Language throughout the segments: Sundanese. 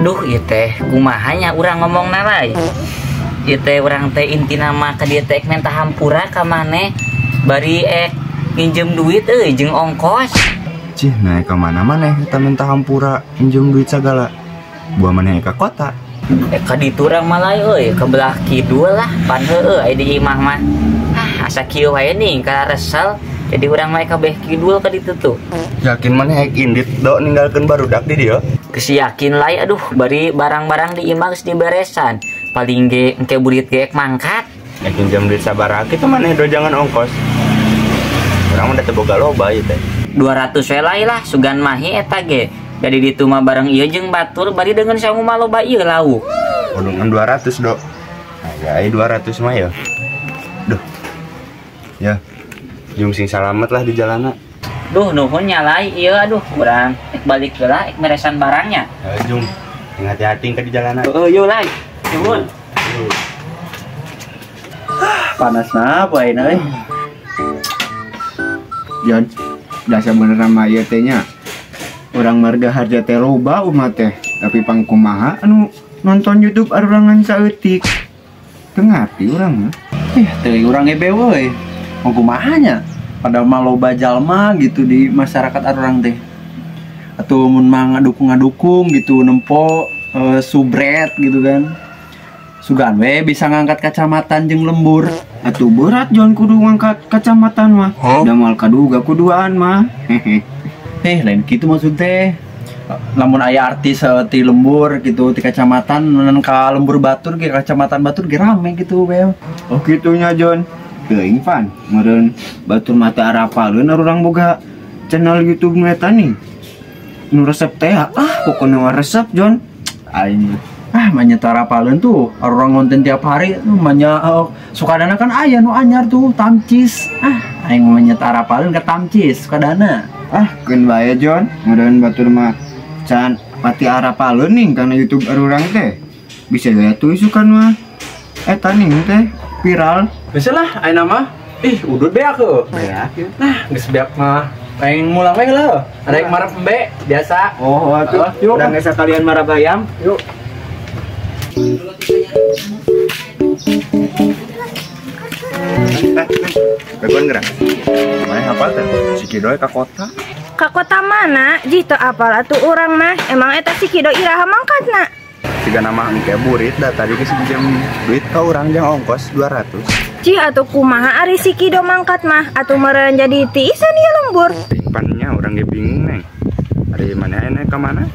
Duh ieu teh kumaha nya urang ngomongna lae. Ieu teh urang teh intina mah ka dieu teh minta hampura ka maneh bari ek nginjem duit euy jeung ongkos. Cih, naik ka mana maneh eta minta hampura nginjem duit sagala. Buah maneh ka kota. Ka ditu urang mah lae euy, ka belah kidul lah pan heueuh aya di imah mah. Ah, asa kieu wae nih ka resel. Jadi urang mah ka beh kidul ka ditu tuh. Yakin maneh ek indit do ninggalkeun barudak di dieu? Geus yakin lae aduh bari barang-barang di imah geus diberesan. Paling ge engke burit ge ek mangkat. Ek nginjem duit sabaraha kitu maneh do jangan ongkos. Urang mah da teu boga loba ieu teh. 200 we lae lah sugan mahi eta ge. Jadi ditu mah bareng ieu jeung batur bari deungeun sangu mah loba ieu lauk. Waduh ngan 200 do. Nah, ya 200 mah ya. Duh. Ya. Jung sing salamet lah di jalana. Duh nuhun nya lae ieu aduh urang ek balik heula ek meresan barangnya. Ya Jung, sing hati-hati ke di jalana. Heeh yeuh lae. Nuhun. Panas napa ini euy? Jon, dasar bener mah ieu teh nya. Urang marga harja teh loba umat teh, tapi pangkumaha anu nonton YouTube arurangan saeutik. Teu ngarti urang mah. Ih, teu urang ge euy. Mau kumaha nya? Padahal mah loba jalma gitu di masyarakat arurang teh. Atau mun mah ngadukung-ngadukung gitu nempo subret gitu kan. Sugan we bisa ngangkat kacamatan jeung lembur. Atuh berat Jon kudu ngangkat kacamatan mah. Da moal kaduga kuduaan mah. Hehe. Lain kitu maksud teh. Lamun aya artis ti lembur gitu ti kacamatan mun ka lembur batur ge kacamatan batur ge rame gitu we. Oh kitunya Jon. Teuing pan meureun batur mata arapaleun urang boga channel YouTube nu eta nih. Nu resep teh ah pokona mah resep Jon. Aing ah manya teu arapaleun tuh urang konten tiap hari tuh manya sukadana kan aya nu anyar tuh tamcis. Ah aing mah nya teu arapaleun ka tamcis sukadana. Ah keun bae Jon meureun batur mah can pati arapaleun nih kana YouTube urang teh. Bisa gaya tuh isukan mah eta nih teh viral. Bisa lah, ayeuna mah. Ih, udut beak heuh. Beak ya. Nah, geus beak mah. Aing mulang we lah. Ada yang marap embe biasa. Oh, atuh. Yuk. Urang geus sakalian marap hayam. Yuk. Begon gerak. Maneh hafal teh? Si Kido ka kota. Ka kota mana? Jih teu apal atuh urang mah. Emang eta si Kido iraha mangkatna? Tiga nama engke burit dah tadi geus jam duit ka urang jang ongkos 200. Cih atuh kumaha ari si Kido mangkat mah atuh meureun jadi tiisan ieu lembur. Pannya urang ge bingung neng. Ari maneh aya ka mana?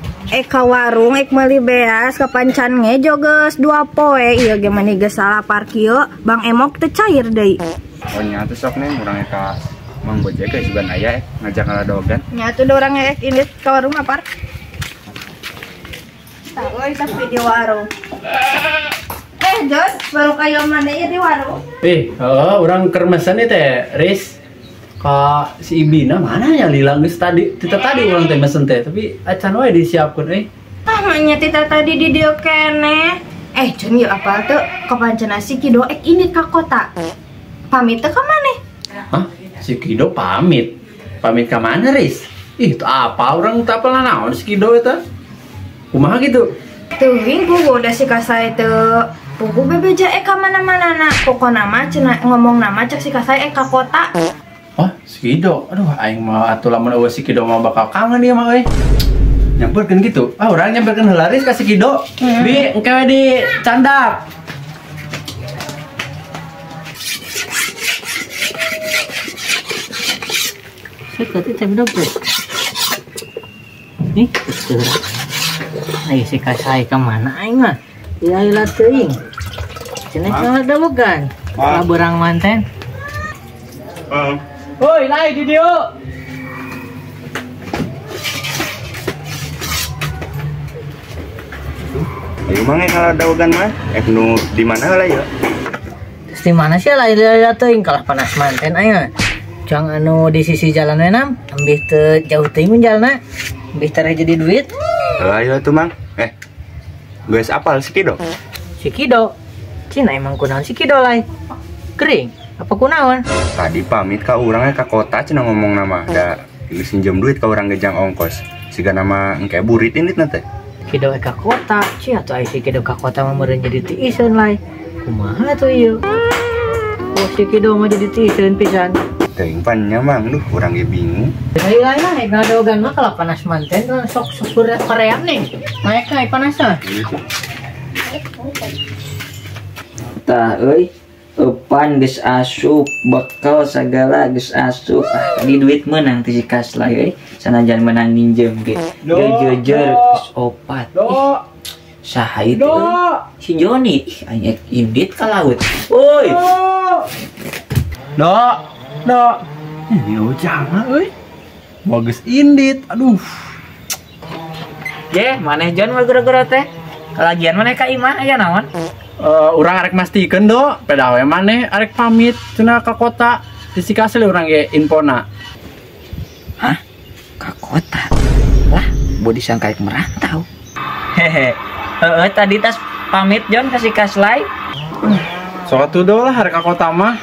Ka warung ek meuli beas kapancan ngejo geus 2 poe ieu ge mani geus salapar kieu Bang Emok teu cair deui. Oh nya atuh sok neng urang ka Mang Gojek ge sugan aya ngajak ngaladogan. Nya atuh da urang ek indit ka warung apar. Tahu eta video warung. Jos, baru kayak mana ya di warung? Heeh, urang keur mesen ieu teh, Riz. Ka si Ibina mana ya lila geus tadi, tita tadi urang teh mesen teh, tapi acan we disiapkeun euy. Tah mah tita tadi di dieu keneh. Jon ieu apal teu kapancena si Kido ek indit ka kota. Pamit teh ka maneh? Hah? Si Kido pamit? Pamit ka mana, Riz? Ih, teu apa urang teu apal naon si Kido eta? Kumaha gitu? Teuing ku udah si kasai teu pugu bebeja ka mana-mana na. Pokona mah cenah ngomong nama cek si kasai ka kota. Oh, si Kido. Aduh, aing mah atuh lamun eueuh si Kido mah bakal kangen dia mah euy. Nyamperkeun gitu. Ah, urang nyamperkeun heula Riz ka si Kido. Bi, engke we di candak. Seukeut teh bedog teh. Nih, geus. Ayo si kasai ke mana aing mah? Lila-lila teuing. Cenah ngadawogan. Ka beurang manten. Woi, lai di dieu. Ayo mang ngadawogan mah. Nu di mana lah ya? Terus di mana sih lila-lila teuing kalah panas manten aing mah. Jang anu di sisi jalan we nam, ambih teu jauh teuing mun jalanna. Ambih tereh jadi duit. Ayo tuh mang, guys apal si Kido? Si Kido? Cina emang kunaon si Kido lai? Kering? Apa kunaon? Tadi pamit ka urangnya ka kota cina ngomong nama, da geus nginjem duit ka urang gejang ongkos. Siga nama engke burit indit na teh. Kido ka kota, cia atuh ai si Kido ka kota mah meureun jadi tiiseun lae. Kumaha atuh ieu? Oh si Kido mah jadi tiiseun pisan. Teuing pan nya Mang, duh urang ge bingung. Deui lae lah ngadogan mah kalau panas manten sok sok paream nih. Naik ka panasna. Tah euy, eupan geus asup, bekal sagala geus asup. Ah, tadi duit meunang ti si Kaslay euy. Sanajan meunang minjem ge. Jeujeur geus opat. Saha ieu teh? Si Joni, ih aing indit ka laut. Woi. Do. Do. Ini ujang euy. Bagus indit. Aduh. Ye, maneh Jon mah gara-gara teh. Kalagian maneh ka imah aya naon? Urang arek mastikeun do, pedah we maneh arek pamit cenah ka kota. Di si Kasli urang ge infona. Hah? Ka kota? Lah, bodi sangka ek merantau. Hehe. Heeh, tadi tas pamit Jon ka si Kaslay. Sok atuh do lah arek ka kota mah.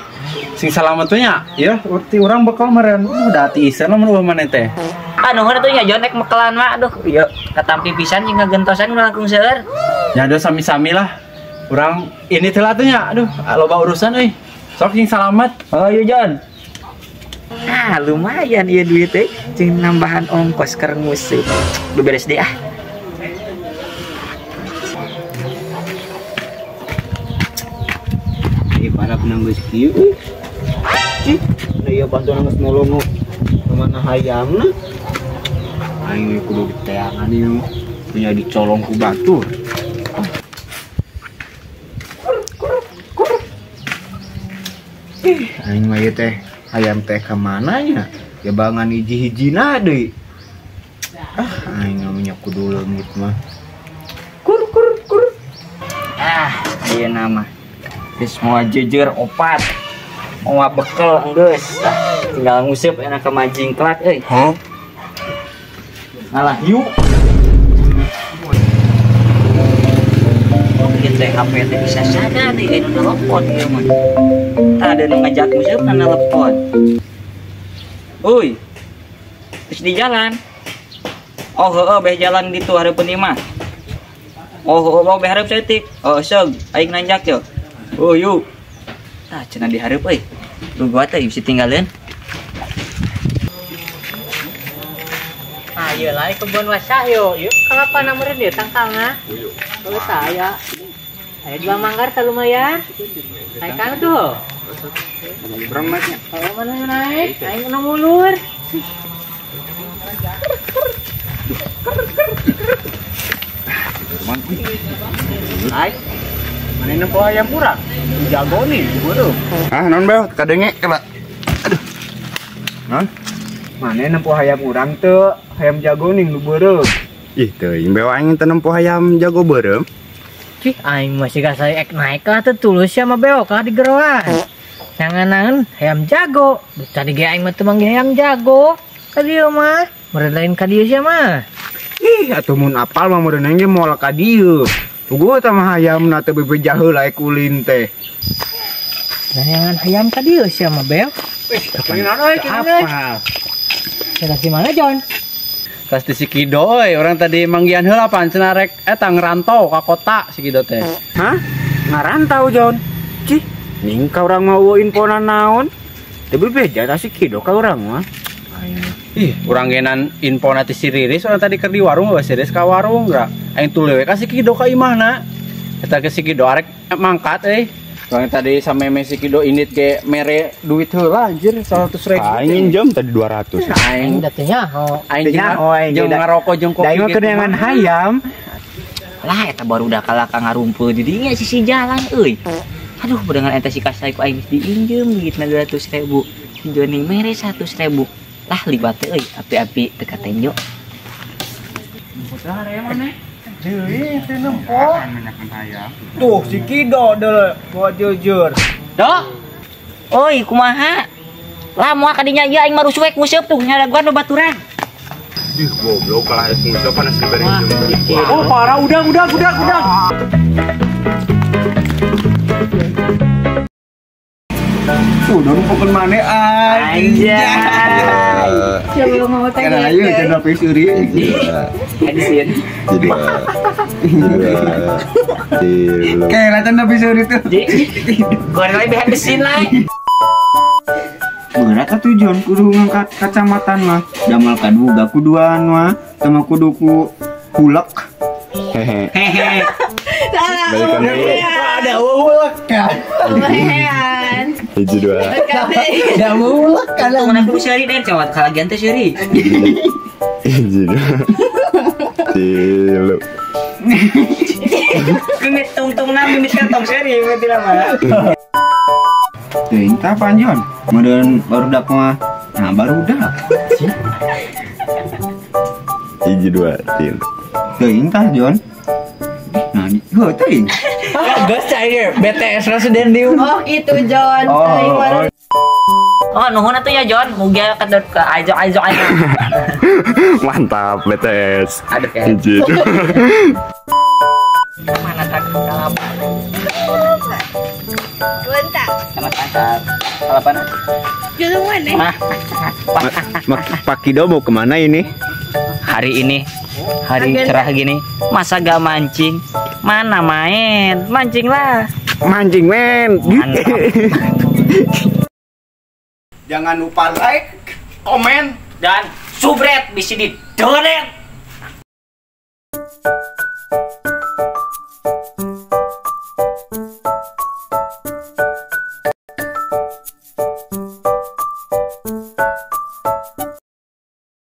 Sing salamet we nya. Ieu urti urang bekal meureun. Udah ati iseun lamun eueuh maneh teh. Ah, nuhun atuh nya Jon ek mekelan mah. Aduh, ieu katampi pisan jeung ngagentosan langkung seueur. Ya aduh sami-sami lah. Urang ini teh atuh nya. Aduh, loba urusan euy. Sok sing salamet. Oh, iya Jon. Ah, lumayan ieu duit teh jeung nambahan ongkos keur nguseup. Beberes deui ah. Ih, para penang geus kieu euy. Cih, da ieu bantuan geus nolong mana hayamna. Aing kudu diteangan ieu punya dicolong ku batur. Ih, aing mah ieu teh hayam teh ka mana nya? Ya bangan hiji-hijina deui. Ah, aing mah kudu leungit mah. Kur kur kur. Ah, ayeuna mah geus moal jeujeur opat. Moal bekel geus. Ah, tinggal nguseup enak ka majingklak euy. Hah? Ngalah yuk. Oh, ieu teh HP teh bisa sada deui anu telepon ieu mah. Tah ada nu ngajak nguseup kana telepon. Uy. Terus di jalan. Oh heueuh beh jalan ditu hareupeun imah. Oh heueuh mau beh hareup saeutik. Oh seug aing nanjak yo. Oh yuk. Tah cenah di hareup euy. Lu gua teh bisa tinggalin. Ah ieu lae kebon wasah yo. Yuk kalapa na meureun ieu tangkalna. Heueuh tah aya. Aya dua manggar tah lumayan. Naik kana tuh. Urang naiknya. Kalau mana naik? Aing nu mulur. Hai. Mana nempo ayam urang? Jago nih, bodoh. Ah, non bel, kadenge kena. Aduh. Non? Mana nempo hayam urang teu? Hayam jago nih nu beureum. Ih, teuing bel aing teu nempo hayam jago beureum. Cih, aing masih gak saya ek naik lah teu tulus ya mah bewok lah di geroan. Nangan-nangan hayam jago. Tadi ge aing mah teu manggih hayam jago. Ka dieu mah, meureun lain ka dieu sia mah. Ih, atuh mun apal mah meureun aing ge moal ka dieu. Puguh tah mah hayamna teu bebeja heula ek ulin teh. Nangan hayam ka dieu sia mah bel. Wih, euy, apal. Saya mana Jon? Tas di si Kido euy, urang tadi manggihan heula pan cenah rek eta ngerantau ka kota si Kido teh. Hah? Ngarantau Jon? Cih, ning ka urang mah eueuh infona naon? Teu bebeja tah si Kido ka urang mah. Ih, urang genan infona ti si Riris, urang tadi keur di warung bae si Riris ka warung geura. Aing tuluy we ka si Kido ka imahna. Eta ke si Kido arek mangkat euy. Urang tadi sameme si Kido indit ge mere duit heula anjir 100.000. Aing minjem tadi 200. Aing da teu nyaho. Aing jeung ngarokok jeung kopi. Da ieu mah keunangan hayam. Lah eta baru udah kalah ka ngarumpul di dinya sisi jalan euy. Aduh, bedengan eta si Kasai ku aing geus diinjem duitna 200.000. Si Joni mere 100.000. Lah libat teh euy, api-api teu katenjo. Tuh si Kido deuleu bawa jujur. Do. Oi, kumaha? Lah moal ka dinya ieu aing mah rusuek nguseup tuh nyadaguan baturan. Ih, goblok kalah ek nguseup panas dibere jeung. Oh, parah udah. Udah numpukkeun maneh Anjay. Siapa mau Karena ayo channel Pisuri. Edisin. Jadi kayak channel Pisuri tuh. Goreng lagi behind the scene lah. Berat atuh Jon kudu ngangkat kacamata mah. Damal kaduga kuduan mah sama kudu ku hulek. Hehe. Hehe. Balikan deui. Ada hulek kan. Hehean. 1 2. Da hulek kan. Mana kudu seuri den cawat kalagian teh seuri. 1 2 3. Mimit tungtungna mimit kantong seuri mimit lama. Teuing tah pan Jon. Meureun barudak mah. Nah barudak. 1 2 3. Teuing tah Jon. Nah, heuh teuing. Ah, geus cair BTS Residen dieu. Oh gitu Jon. Oh, Oh, nuhun atuh ya Jon, mugia ke ajo ajo ajo. Mantap BTS. Aduh kayak. 1 2. Mana tak kalapan? Bentar. Sama tangkap. Kalapan. Jalan mana? Pak Kido mau kemana ini? Hari ini hari cerah gini, masa gak mancing? Mana main? Mancing lah. Mancing men. Mantap. Jangan lupa like, komen, dan subscribe di sini. Donet.